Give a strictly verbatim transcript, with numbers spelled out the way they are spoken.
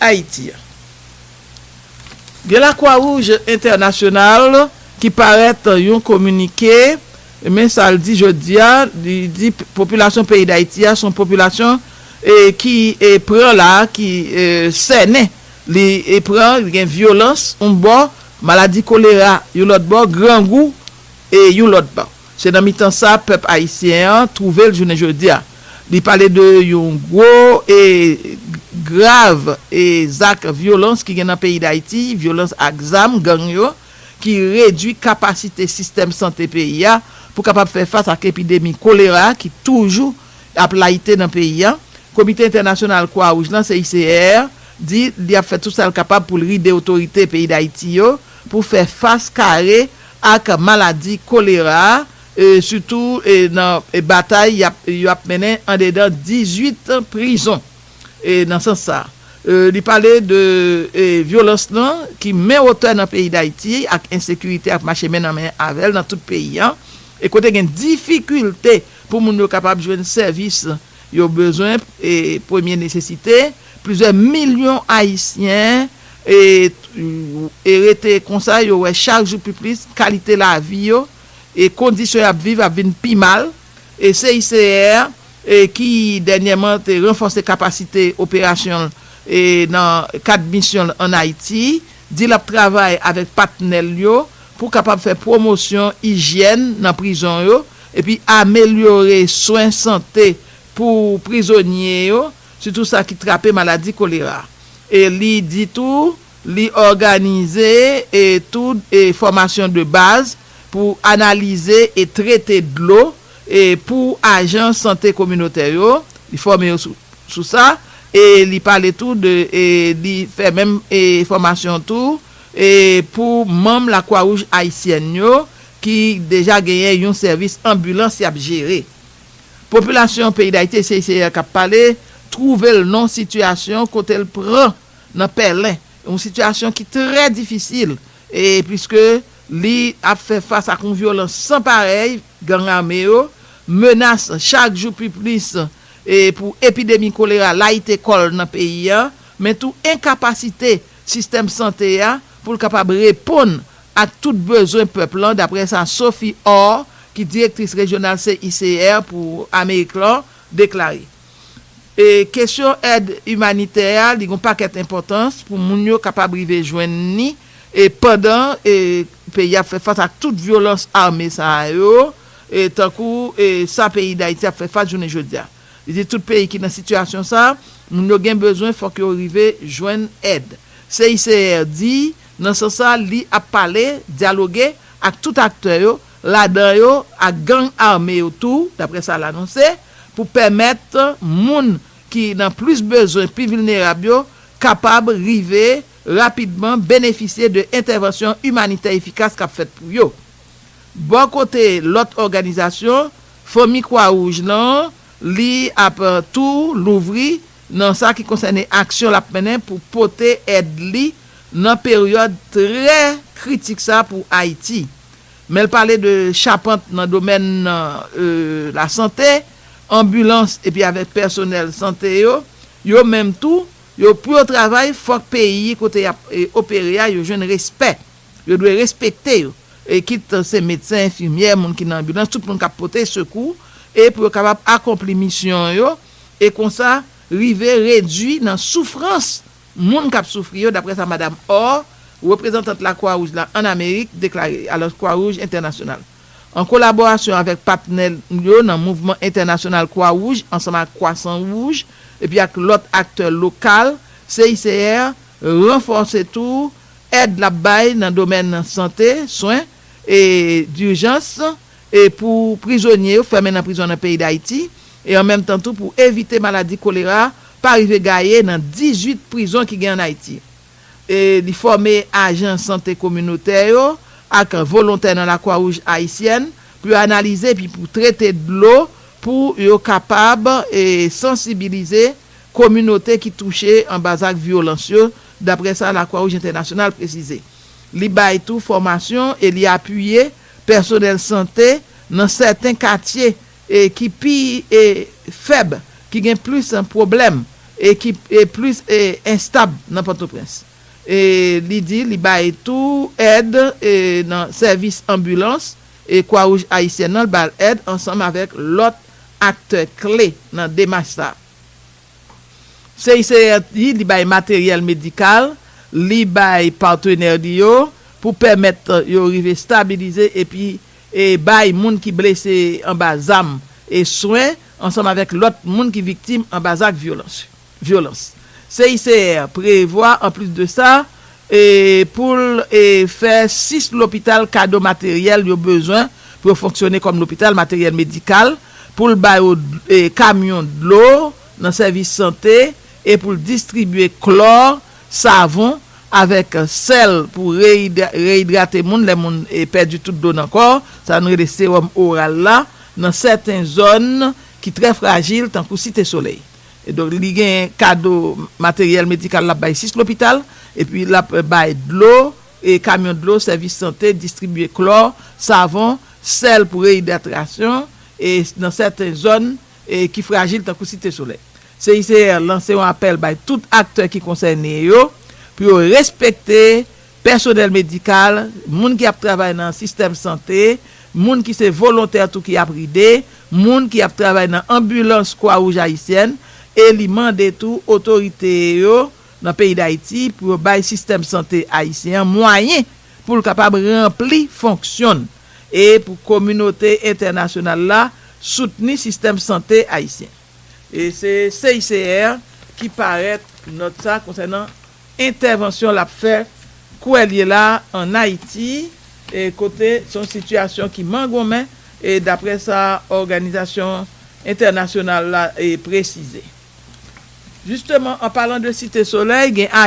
Ayiti a. Gen Lakwa Wouj Entènasyonal ki parèt yon kominike, men sa l di jodi a, li di popilasyon peyi Dayiti a se yon popilasyon e, ki e, pran la, ki e, sènen. Li e, pran, li gen vyolans yon bò, maladi kolera yon lòt bò, grangou e, yon lòt bò. Se nan mitan sa pèp ayisyen an twouve l jounen jodi a. Li pale de yon gwo e grav e zak vyolans ki gen nan peyi Dayiti, vyolans ak zam, gang yo, ki redui kapasite sistèm sante peyi a pou kapab fè fas ak epidemi kolera ki toujou ap layite nan peyi a. Komite Entènasyonal Kwa Wouj lan, C I C R, di li ap fè tout sa l kapab pou l ride otorite peyi Dayiti yo pou fè fas kare ak maladi kolera a, e, sitou e, nan e, batay y ap, yo ap mennen andedan dizuit prizon. E, nan sans sa, e, li pale de e, vyolans lan ki men wotè nan peyi Dayiti ak ensekirite ap mache men nan men avè l nan tout peyi a, e kote gen difikilte pou moun yo kapab jwenn sèvis yo bezwen, e, premye nesesite. Plizyè milyon Ayisyen e, e rete konsa, yo wè chak jou pi plis kalite lavi yo e kondisyon y ap viv ap vin pi mal. E C I C R, e ki dènyèman te ranfòse kapasite operasyon l e nan kad misyon l ann Ayiti, di l ap travay avèk patnè l yo pou kapab fè pwomosyon ijyèn nan prizon yo, epi amelyore swen sante pou prizonye yo, sitou sa ki trape maladi kolera. E li di tou, li òganize e tou e fòmasyon de baz pou analize e trete dlo e pou ajan sante kominotè yo, li fòme yo sou, sou sa, e li pale tou de, e li fè menm e fòmasyon tou e pou manm Lakwa Wouj Ayisyèn yo ki deja genyen yon sèvis anbilans y ap jere. Popilasyon peyi Dayiti, se, se, k ap pale, twouve l nan sitiyasyon kote l pran nan pèlen, yon sitiyasyon ki trè difisil, e piske li ap fè fas ak yon vyolans san parèy, gang ame yo, menas chak jou pi plis e pou epidemi kolera layite kò l nan peyi a, men tou enkapasite sistèm sante a pou l kapab reponn ak tout bezwen pèp lan, daprè sa Sophie Orr, ki direktris rejyonal C I C R pou Amerik lan, deklare. E kesyon èd imanitè a, li gen yon pakèt enpòtans pou moun yo kapab rive jwenn ni, e pandan e peyi a ap fè fas ak tout vyolans ame sa yo, e tankou e sa peyi Dayiti ap fè fas jounen jodi a. Li di tout peyi ki nan sitiyasyon sa, moun yo gen bezwen, fòk yo rive jwenn èd. C I C R di, nan sans sa, li ap pale, dyaloge ak tout aktè yo, ladan yo ak gang ame yo tou, daprè sa l anonse, pou pèmèt moun ki nan plis bezwen, pi vilnerab yo, kapab rive rapidman benefisye de entèvansyon imanitè efikas k ap fèt pou yo. Bò kote lòt òganizasyon, Fanmi Kwa Wouj lan, li ap tou louvri nan sa ki konsène aksyon l ap mennen pou pote èd li nan peryòd trè kritik sa pou Ayiti. Men l pale de chapant nan domèn e, lasante, anbilans epi avèk pèsonèl sante yo, yo menm tou, yo pou yo travay, fòk peyi kote y ap e, opere a, yo jwenn respè. Yo dwe respekte yo. E kit se medsen, enfimyè, moun ki nan anbilans, tout moun k ap pote sekou, e pou yo kapab akonpli misyon yo, e konsa rive redui nan soufrans moun k ap soufri yo, daprè sa Madam Orr, reprezantant Lakwa Wouj la ann Amerik, deklare, alò Kwa Wouj Entènasyonal. An kolaborasyon avèk patnè yo nan Mouvman Entènasyonal Kwa Wouj ansanm ak Kwasan Wouj epi ak lòt aktè lokal, C I C R ranfòse tou èd l ap bay nan domèn sante, swen e dijans e pou prizonye yo fèmen nan prizon nan peyi Dayiti, e an menm tan tou pou evite maladi kolera pa rive gaye nan dizuit prizon ki gen ann Ayiti. E li fòme ajan sante kominotè yo ak volontè nan Lakwa Wouj Ayisyèn pou yo analize epi pou trete dlo pou yo kapab e sansibilize kominote ki touche anba zak vyolans yo, daprè sa Lakwa Wouj Entènasyonal presize. Li bay tou fòmasyon e li apiye pèsonèl sante nan sèten katye e ki pi e fèb, ki gen plis pwoblèm e ki e plis e enstab nan Pòtoprens. E li di li bay tou èd e nan sèvis anbilans e Kwawouj Ayisyèn nan, li bay èd ansanm avèk lòt aktè kle nan demach sa. C I C R di li bay materyèl medikal, li bay patnè li yo pou pèmèt yo rive stabilize epi e bay moun ki blese anba zam e swen ansanm avèk lòt moun ki viktim anba zak vyolans. Vyolans. C I C R prevwa anplis de sa e pou l e fè sis lopital kado materyèl yo bezwen pou yo fonksyone kòm lopital, materyèl medikal, pou l ba yo e kamyon dlo nan sèvis sante e pou l distribye klò, savon avèk sèl pou reyidra- reyidrate moun lè moun e pèdi tout dlo nan kò, sa nou rele sewòm oral la, nan sèten zòn ki trè frajil tankou Site Solèy. E donk li gen kado materyèl medikal l ap bay sis lopital, epi l ap bay dlo e kamyon dlo, sèvis sante, distribye klò, savon, sèl pou reyidratasyon e nan sèten zòn e ki frajil tankou Site Solèy. C I C R lanse yon apèl bay tout aktè ki konsène yo pou yo respekte pèsonèl medikal, moun ki ap travay nan sistèm sante, moun ki se volontè tou ki ap ride, moun ki ap travay nan anbilans Kwawouj Ayisyèn, e li mande tou otorite yo nan peyi Dayiti pou yo bay sistèm sante ayisyen an mwayen pou l kapab ranpli fonksyon l e pou kominote entènasyonal la soutni sistèm sante ayisyen. E se C I C R ki parèt nòt sa konsènan entèvansyon l ap fè kwèlye la ann Ayiti, e kote se yon sitiyasyon ki mangonmen, e daprè sa òganizasyon entènasyonal la e presize. Jisteman, an palan de Site Solèy, gen